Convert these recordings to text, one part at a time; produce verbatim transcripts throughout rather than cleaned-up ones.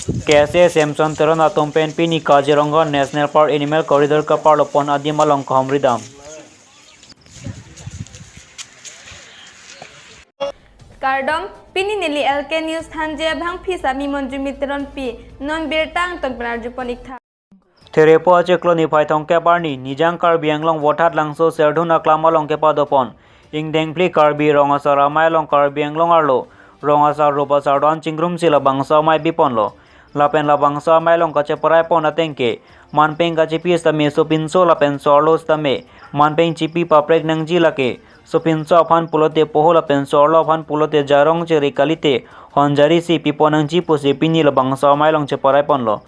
K S A Samson Teron atum pen pini Kaziranga National Park Animal Corridor kaparlo pon adim along kahumri dam. Kardom, pini neli L K News thanji abangpi sami Monjumi Teronpi, non birta angton pen arjupon iktha. Therepo achiklo niphai thomkep arni, Nijang Karbi Anglong Vothatlangso Serdhun Aklam along kepadopon ingdeng phli Karbi Rong Asar Amei along Karbi Anglong arlo Rong Asar Rup Asar do-an chingrumsi labangso amei biponlo. Lapen labangso amei along kacheparai pon ateng ke, manpeng kachipi sitame sopinso lapen so-arlo sitame manpeng chipi paprek nangji lake, sopinso aphan pulote poho lapen so-arlo aphan pulote jarong cheri kalite honjari si pipon nangji pusi pini labangso amei along cheparai ponlo.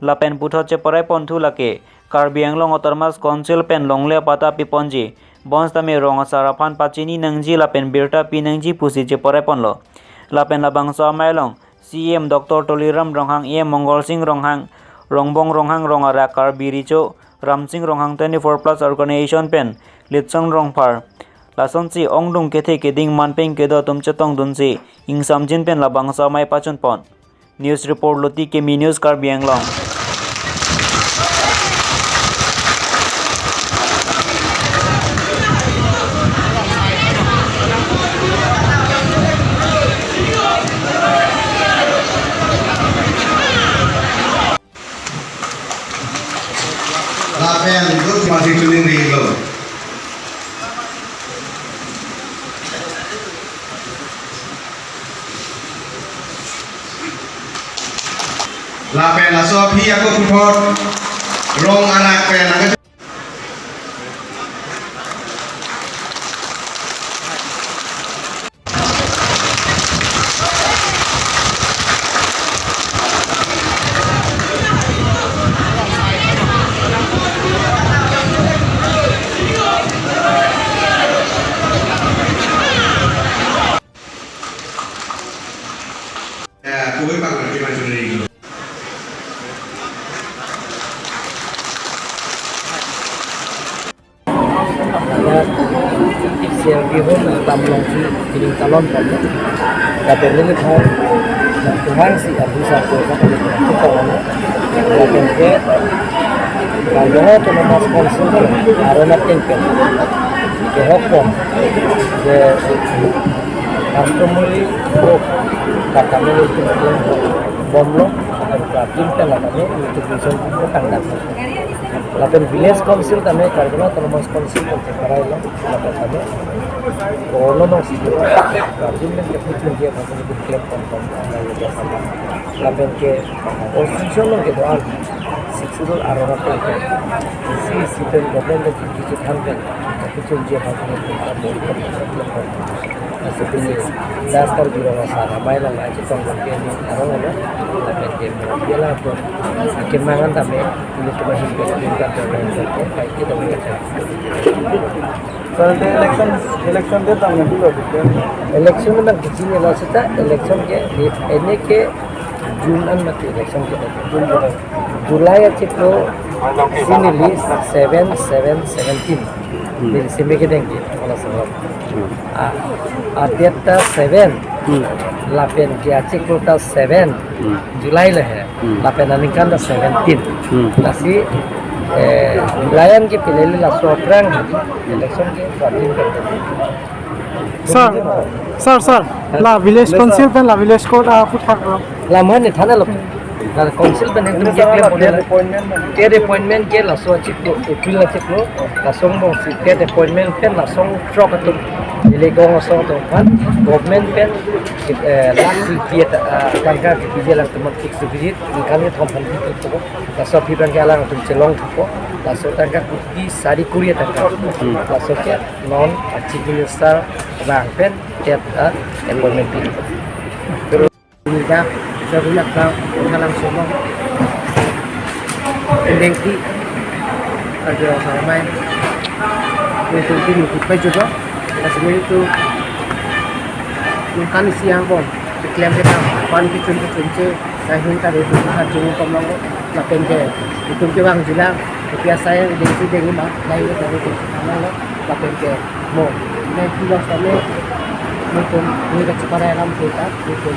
Lapen puthot cheparai ponthu lake, Karbi Anglong Autonomous Council pen longle apatta piponji, bonsitame Rong Asar aphan pachini nangji lapen birta pi nangji pusi cheparai ponlo. Lapen labangso amei along, C E M Doctor Tuliram Ronghang, E M Mongol Sing Ronghang, Rongbong Ronghang, Rong Arak Karbi Recho, Ramsing Ronghang twenty-four plus organization pen, Litsong Rongphar, lasonsi ongdung kethe keding manpeng kedo atum chetongdunsi, ingsamjin pen labangso amei pachun pon. News report, Loti Kemi News, Karbi Anglong. Lapen, dut masih tuning ri lo. Lapen laso aphi ako puthot Rong Arak pen ang Eh, kue pak berarti macam ni. Siang bihun tam long si pining talon pon. Tapi ini kan Tuhan si Abu Satu kan kita kan. Lapen ke kalau Autonomous Council arona tingkat ke hokpon ke customary law kami itu bomlo atau tim kan kami itu bisa tanggal. Lapen Village Council tame Karbi Anglong Autonomous Council tame cheparai lo, lapen tame Corona nong si Karbi Anglong ke puchun dia bangsa itu claim pon pon. Lapen ke constitution nong kedo-an sixth schedule arona pen ke isi isi pen government ke kichi than pen puchun dia bangsa itu claim pon pon. Laso pini dasar biro masa ramai lang aja tong ke ni arong lo. Lapen ke dia lah tu kemangan tame ini cuma hidup tingkat dan lain sebagainya. Kayak kita boleh cakap. Sir, the election, election date ang nanti lo, sir. Election nang kecil ni lah seta election ke di ini ke June an mati election ke. June, July. July achiklo si neli seven seven seventeen. Hmm. Neli simi kedeng ke, wala sabab. Hmm. Ah, ah, date ta seven. Hmm. Lapen ke achiklo ta seven. Hmm. July le he. Hmm. Lapen aningkan ta seventeen. Hmm. Lasi, eh, July an ke pilele laso aphrang election ke fourteen ke. Sir, sir, sir, la village council pen la village court aputhak lo. La mane thana lo. La council pen hem ke appointment, ke appointment ke laso achiklo, April achiklo, laso angbong si ke appointment pen laso throk atum. Ili gong aso atum pan, government pen, eh, lakh rupiah ta, ah, tangka ke piji alangtum fix deposit, ningkan kethom aphan pi thupo. Laso aphi pen ke alangtum chelong thupo. Laso tangka kuti sari kuri tangka. Hmm. Laso ke non Chief Minister abang pen tet, ah, appointment pi. Nida, Serdhun Aklam, Vothatlangso along, indeng ti, Karbi Rong Asar Amei, nelitum pini pi pajudo, laso nelitum ningkan isi angbong, keklem kedam, pan kechun kechun che, lahei ta nelitum kachung tom long, lapen ke, itum kevang jilang, kepi asai, indeng ti deng ma, lahei ta nelitum tom long, lapen ke, mo, nelitum long same, nelitum, nelitum kacheparai alam kita, nelitum,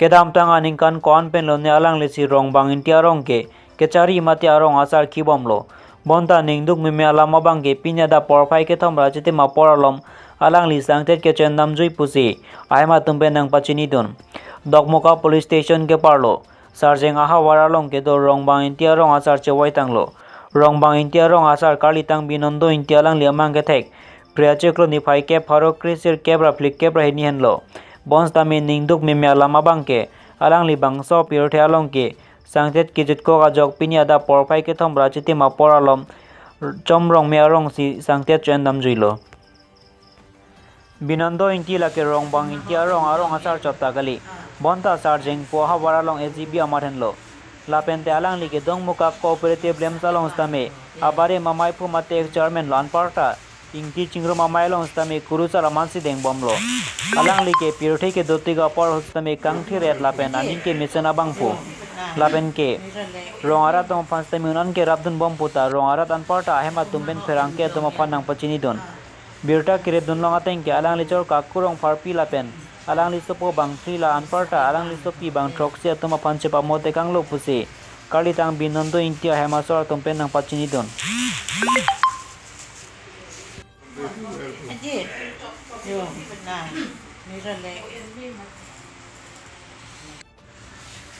Kedamtang aningkan ko-an pen lone alanglisi Rongbang Ingti arong ke kechari mate arong asarki bomlo. Bonta ningduk meme alam abang ke pini adap porphai kethom ra chitim apor alom alangli sangtet kecho-en damjui pusi ahem atum pen nangpachinidun. Dokmoka Police Station keparlo Sarjeng ahavar along kedo Rongbang Ingti arong asar chevaitanglo. Rongbang Ingti arong asar karlitang Binondo Ingti alangli amang kethek Phre achiklo niphai kep pharo kre sirkep ra phlikep ra hini henlo. Bonsitame ningduk meme alam abang ke alangli bangso pirthe along ke sangtet kejutkok ajok pini adap porphai kethom ra chitim apor alom Chomrong me arongsi sangtet cho-en damjuilo. Binondo Ingti lake Rongbang Ingti arong, arong asar chot ta kali. Bonta Sarjeng pu ahavar along S G B amat henlo. Lapente alangli ke Dokmoka Cooperative Lamps along sitame abarim amei pu mate ex chairman lo, anparta Ingti Chingrum amei along sitame kurusar amatsi dengbomlo. Alangli ke pirthe kedotik apor ahut sitame kangthir-et lapen aning kemesen abang pu. Lapen ke rong arat atum aphan sitame un-an kerapdun bom puta rong arat anparta ahem atum pen pherangke atum aphan nangpachinidun. Birta keripdun long ateng ke alangli chorka Kurong Pharpi lapen alangli sopo bang phli la anparta alangli sopi bang throksi atum aphan chepamo tekanglo pusi karlitang Binondo Ingti ahem asor atum pen nangpachinidun. Ajit. Yo, na, mira le.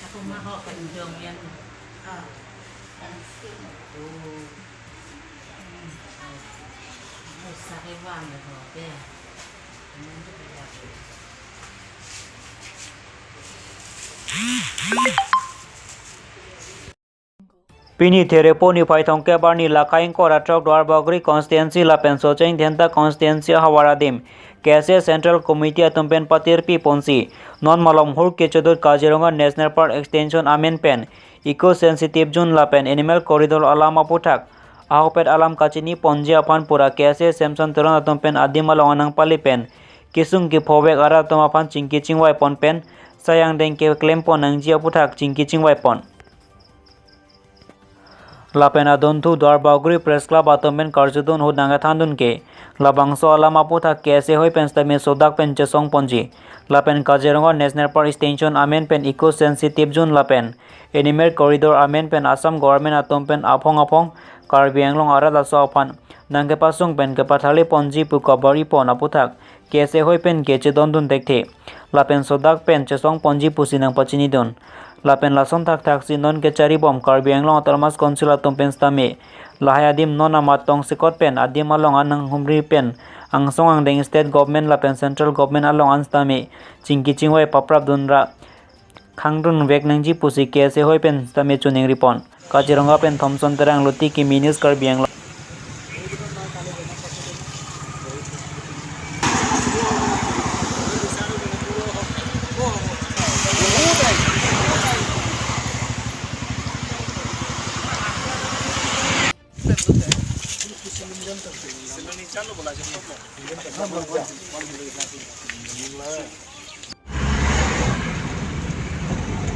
Ako ma ho kan jong yan. Ah. Oh. Hmm. Mo sa ke wan le ho ke. Pini Therepo niphai thomkep arni lakhai ingkoi ra throk Duarbagori constituency lapen Socheng Dhenta constituency ahavar adim K S A Central Committee atum pen patirpi ponsi non malom hur kechodot Kaziranga National Park Extension amen pen Eco Sensitive Zone lapen Animal Corridor alam aputhak ahokpet alam kachini ponji aphan pura K S A Samson Teron atum pen adim along anang pali pen kesung kephovek arat atum aphan chingki chingvai pon pen sayang deng keklem pon nangji aputhak chingki chingvai pon. Lapen adunthu Duarbagori Press Club atum pen karjudun ahut nangkethandun ke labangso alam aputhak K S A hoi pen sitame sodak pen chesong ponji. Lapen Kaziranga National Park Extension amen pen Eco Sensitive Zone lapen Animal Corridor amen pen Assam Government atum pen aphong aphong Karbi Anglong arat aso aphan nangkepasung pen kepathali ponji pu kabor-i pon aputhak K S A hoi pen kechedondun thekthe. Lapen sodak pen chesong ponji pusi nangpachinidun. Lapen lason thakthaksi non kechari bom Karbi Anglong Autonomous Council atum pen sitame lahai adim non amat tongsekot pen adim along an nanghumri pen angsong angdeng state government lapen central government along an sitame chingki chingvai paprapdun ra khangdunvek nangji pusi K S A hoi pen sitame choningri pon. Kaziranga pen Thomson Terang, Luti Kimi News, Karbi Anglong.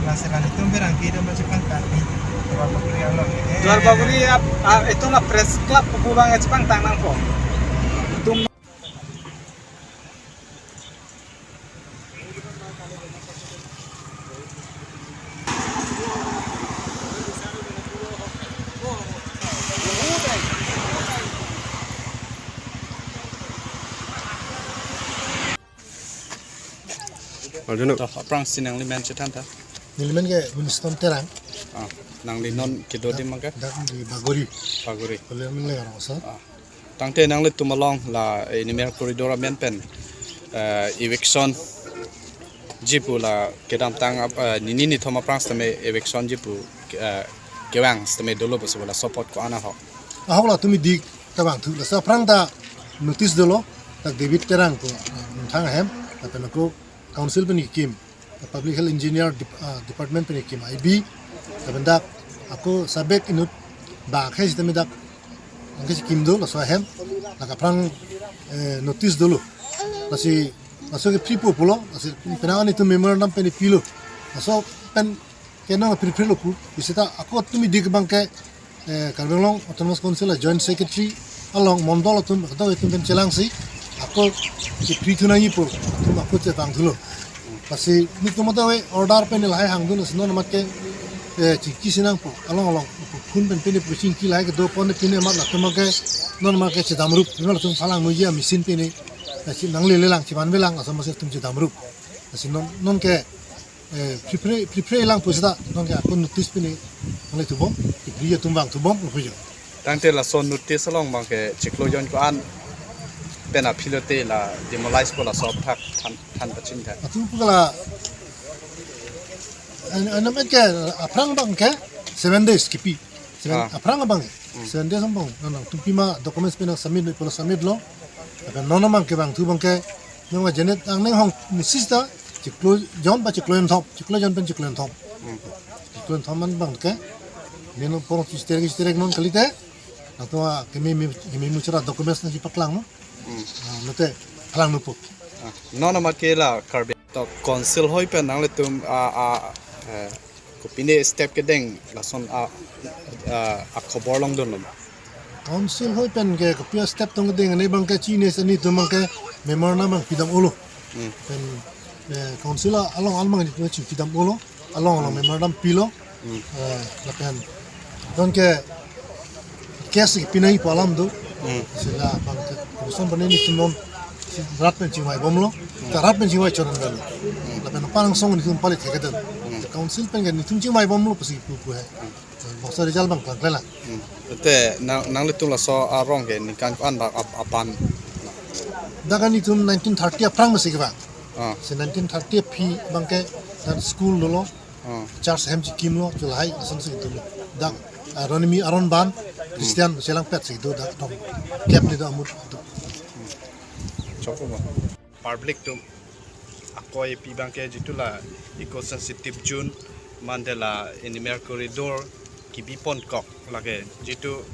Laselang itum berangki itum masih pantang ni. Duarbagori along ni. Duarbagori ap, ah, itum la Press Club pupu bang chepangtang nangpo. Itum Arjuna. To, aphrangsi nangli men chethan tha. Neli men ke Winston Terang. Ah, nangli non kedo adim abang ke? Dak di Bagori. Bagori. Kalian men le orang sa. Ah. Tangte nanglitum along la, eh, animal corridor amen pen, eh, eviction ji pu la kedamtang ap-, eh, nini nithom aphrang sitame eviction ji pu, eh, kevang sitame dolo pusi pu laso apot ko-an ahok? Ahok la tumi dik ta vangthu, laso aphrang ta notice dolo, dak David Terang pu, eh, Mungthang ahem, lapen ako council pen kekim, public health engineer dep-, ah, department pen kekim I B, lapen dak ako sabek inut ba khei sitame dak angke kekim do laso ahem, dak aphrang, eh, notice dolo. Lasi, laso ke free po pulo, lasi penang ani tu memorandum pen pilo. Laso pen ke non free free lo pu, pu seta ako tumi dik abang ke, eh, Karbi Anglong Autonomous Council a Joint Secretary along mondol atum, kado atum pen chelangsi, ako ke free thu nangji pu, atum ako chevangthulo. Lasi nelitum mate order pen lahai hangdun, lasi non amat ke, eh, chingki sinang pu, along along pu phone pen pen pu chingki lahai kedo pon pen amat latum ke, non amat ke chedamrup, non latum phalang muji a machine pen, lasi nanglele lang, chiman velang, asam masih atum chedamrup. Lasi non, non ke, eh, free free, free free lang pu seta, non ke ako notice pen nanglethubom, free atum vangthubom, lo pujo. Tangte laso notice along abang ke chiklo jon ko-an pen aphi lote la demolish po laso aputhak than, than pachini tha? Atu pu kala, an, an, an ke aphrang abang ke seven days kipi. Seven, Ah. aphrang abang ke. Hmm. Seven days abang. Nang, nangtum pima documents pen nang submit, pulo submit lo. Lapen non abang ke vangthu abang ke, nang wa jenet ang neng hong misis ta, chiklo jon ba chiklo enthom, chiklo jon pen chiklo enthom. Hmm. Chiklo enthom an abang ke, neno pong chisterek chisterek non kalite, nangtum a keme me, keme muchara documents nangchipaklang no. Hmm. Ah, lote phalang nopo. Ah, non amat ke la Karbi. To council hoi pen nanglitum a, a, eh, kopine step kedeng lason a, a, akhobor longdunlo? Council hoi pen ke kopi a step tong kedeng, ne abang ke chini seni atum abang ke memorandum abang pidam-olo. Hmm. Pen, eh, council along almang di chi pidam-olo. Along along Hmm. memorandum pilo. Hmm. Eh, lapen non ke case ke pinai pu alam do. Hmm. Sila abang ke koson bane nelitum non rat pen chingvai bomlo. Hmm. Ta rat pen chingvai choran belo. Hmm. Lapen pangsong nelitum pali thekdun. Hmm. Council pen ke nelitum chingvai bomlo pusi pu pu he. Hmm. Bangso result abang klangkle lang. Hmm. Te nang, nanglitum laso arong ke ningkan ko-an abang ap-, apan? Dak kan nelitum nineteen thirty aphrang masi kevang. Ah. Si nineteen thirty aphi abang ke dan school dolo. Ah. Church hem chikimlo, chulahai ason si dolo. Dak, ah, Ronimi aron ban, Christian, selangpet si do dak tong. Kep ni do amut do. Chok ko ba. Public atum akoi pi abang ke jitu la eco sensitive zone, mate la animal corridor kebi ponkok lake jitu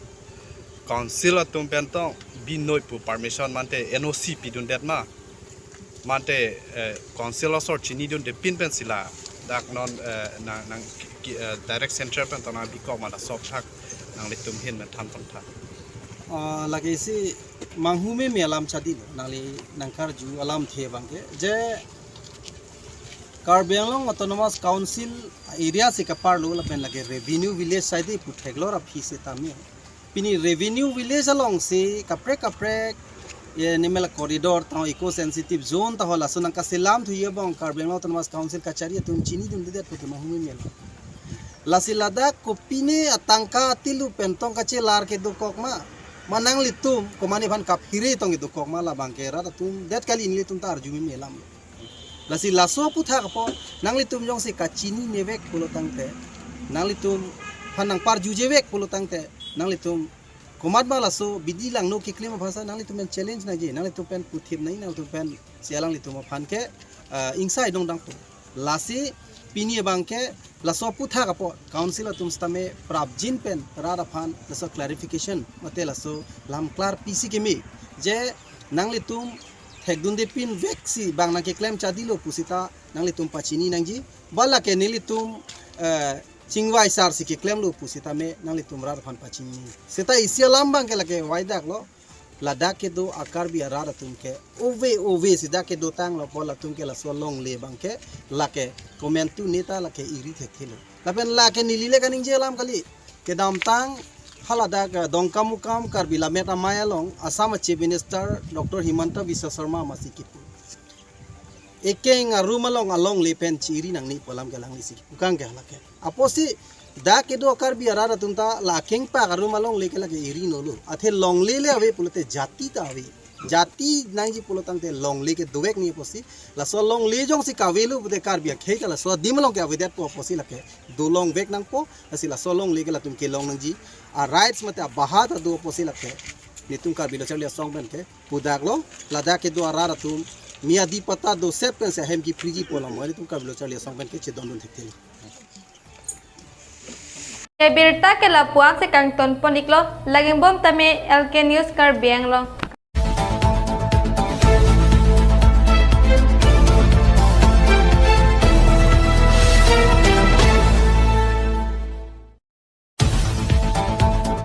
council atum pen tong binoi pu permission mate N O C pidundet ma, mate, eh, council asor chinidunde pin pensi ladak non, eh, nang, nang ki, ki, eh, direct central pen tong nangbi kok ma, laso aputhak nanglitum ahin pen than pon tha. Ah, lake isi manghume me alam chadi lo, nangli nangkarju alamthe abang ke. Je Karbi Anglong Autonomous Council area si kaparlo lapen lake revenue village side pu theklor aphi sitame. Pini revenue village alongsi kaprek kaprek, ye animal corridor ta eco sensitive zone ta ho laso nangkaselamthuji abang Karbi Anglong Autonomous Council kachari atum chinidundedet pu tema humi mel. Lasi ladak kopine atangka tilu pen tong kachelar kedokok ma? Ma nanglitum komatne aphan kaphere tong kedokok ma, labang ke rat atum det kali, nelitum ta arju meme alam. Lasi laso aputhak apot nanglitum jongsi kachinine vek pulo tangte, nanglitum aphan nangparjuje vek pulo tangte, nanglitum komat ma laso bidi langno keklem aphasa nanglitum pen challenge nangji, nanglitum pen puthip nangji, nanglitum pen si alanglitum aphan ke, ah, ingsai dongdang pu. Lasi pini abang ke laso aputhak apot council atum sitame prapjin pen rat aphan laso clarification mate laso lamklar pisi keme, je nanglitum thekdunde pin veksi bang nangkeklem chadilo pusita nanglitum pachini nangji, ba lake nelitum, eh, chingvai sar si keklemlo pusitame nanglitum rat aphan pachini. Seta isi alam abang ke lake waidaklo, ladak kedo a-Karbi arat atum ke ove ove si dak kedotanglo, pu latum ke laso longle abang ke lake komantu neta lake iri thekthelo. Lapen lake neli le kaningje alam kali, kedamtang haladak, eh, Dongkamukam Karbi Lammet Amei along Assam Chief Minister Doctor Himanta Biswa Sarma masi kipu. Ekeng arum along alongle pen chi-iri nangne pu alam ke alanglisi kepukang ke halake. Apotsi dak kedo Karbi arat atum ta la akengpak arum alongle ke lake iri nolo. Athe longle le ave pulote jati ta ave. Jati nangji pulo tangte longle ke dovek nangji apotsi. Laso longle jongsi kavelo pute Karbi akhei ta laso adim along ke avedetpo apotsi lake dolongvek nangpo. Lasi laso longle ke latum kelong nangji a rights mate abaha ta do apotsi lake. Netum Karbi Lo Charli Asong pen ke pudaklo, ladak kedo arat atum mi adi patta do sep pen si ahem kephriji pu alam netum Karbi Lo Charli Asong pen ke chedondun thekthe. Ebirta ke lapu-an si kangton pon iklo, lagengbom tame L K News Karbi Anglong.